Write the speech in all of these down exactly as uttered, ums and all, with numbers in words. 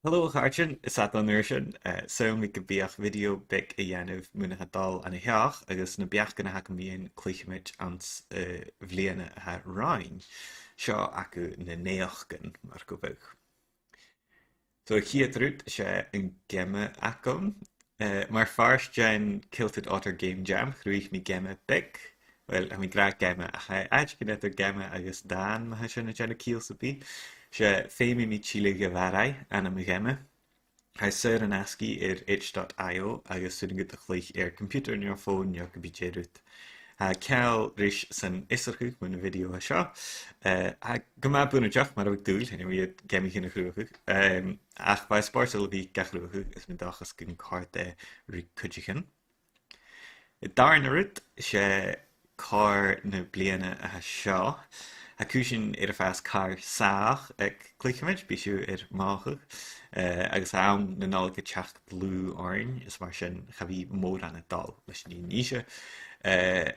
Hello, a chàirdean, is Adam an uair sin. Uh, saoilidh mi gum bi video beag a dhèanamh mun a tha dol an-seo, agus na beachdan a th' agam mu dheidhinn cluicheamaid anns a' bhliadhna a tha romhainn. Seo agaibh na naidheachdan, mar gum biodh. So, a' chiad rud, 's e an geama agam. Uh, mar phàirt den Kilted Otter Game Jam, chruthaich mi geama beag. Well, tha mi ag ràdh geama, ach tha e àiteigin eadar geama agus dàn, ma tha sin a' dèanamh ciall sam bith. 'S e Feumaidh Mi Tilleadh a Bharraigh ainm a' gheama. Tha e saor an-asgaidh air itch dot I O agus 's urrainn dhut a chluich air computer no fòn no ge bith dè rud. Tha ceangal ris san fhiosrachadh mun a' video a tha seo. Uh, tha e gu math bunaiteach mar a bhiodh dùil, chan eil mi air geamaichean a chruthachadh. Um, ach bha e spòrsail a bhith ga chruthachadh, is tha mi an dòchas gun còrd e ri cuideigin. An dàrna rud, 's e càr na bliadhna a tha seo. Tha cùisean air a fàs car sàmhach aig Cluicheamaid, bidh sibh air mothachadh, eh, agus tha àm na Nollaig a' teachd dlùth oirnn, is mar sin cha bhi mòran a' dol leis an fhìrinn innse. Eh,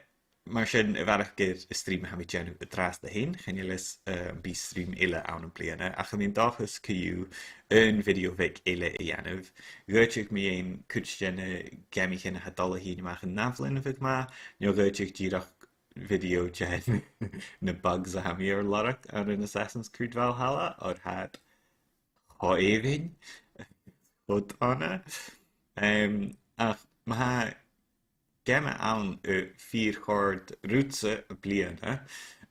mar sin, a bharrachd air an stream a tha mi a' dèanamh an-dràsta fhèin, chan eil fhios, eh, am bi stream eile ann am-bliadhna, ach tha mi an dòchas co-dhiù aon video bheag eile a dhèanamh. Dh'fhaodadh mi fhèin cuid de na geamaichean a tha dol a thighinn a-mach an ath-bhliadhna a bhiodh math, no dh'fhaodadh dìreach video de na bugs a tha mi air lorg ann an Assassin's Creed Valhalla, oir tha iad cho èibhinn, cho dona. Em, ach ma tha geama ann a tha fìor chòrd riutsa am-bliadhna,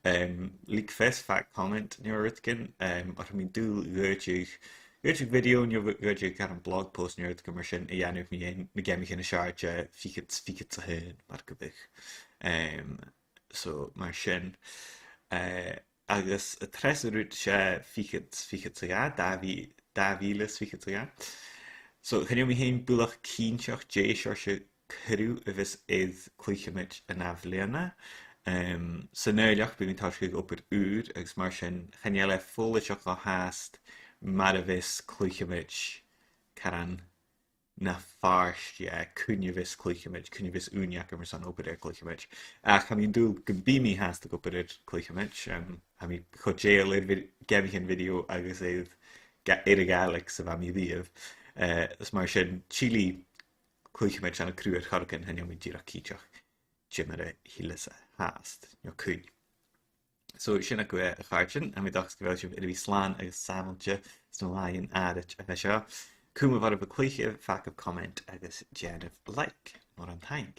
em, leig fios, fàg comment no rudeigin, em, oir tha mi an dùil gun cuir, gun cuir video no gun cuir car blog post no rudeigin mar sin a dhèanamh mu dheidhinn na geamaichean as fheàrr de fichead, fichead 's a h-aon, mar gum biodh. Em, so, mar sin, eh, agus an treas rud, 's e fichead, fichead 's a dhà, dà mhì-, dà mhìle 's fichead 's a dhà. So, chan eil mi fhèin buileach cinnteach dè seòrsa cruth a bhios air Cluicheamaid an ath-bhliadhna. Em, san Fhaoilleach bidh mi a' tòiseachadh obair ùr, agus mar sin chan eil e follaiseach cho fhathast mar a bhios Cluicheamaid caran na phàirt dheth, cuin a bhios Cluicheamaid, cuin a bhios ùine agam airson obair air Cluicheamaid. Ach tha mi an dùil gum bi mi fhathast ag obair air Cluicheamaid, em, tha mi cho dèidheil air vid-, geamaichean video agus air Ga-, air a' Ghàidhlig 's a bha mi riamh. Eh, is mar sin, till Cluicheamaid ann an cruth air choreigin, chan eil mi dìreach cinnteach ciamar a thilleas e fhathast, no cuin. So, sin agaibh e, a chàirdean, tha mi an dòchas gu bheil sibh air a bhith slàn agus sàbhailte sna làithean àraid a tha seo. Cumaibh oirbh a' cluiche, fàgaibh comment agus dèanaibh like. Mòran taing.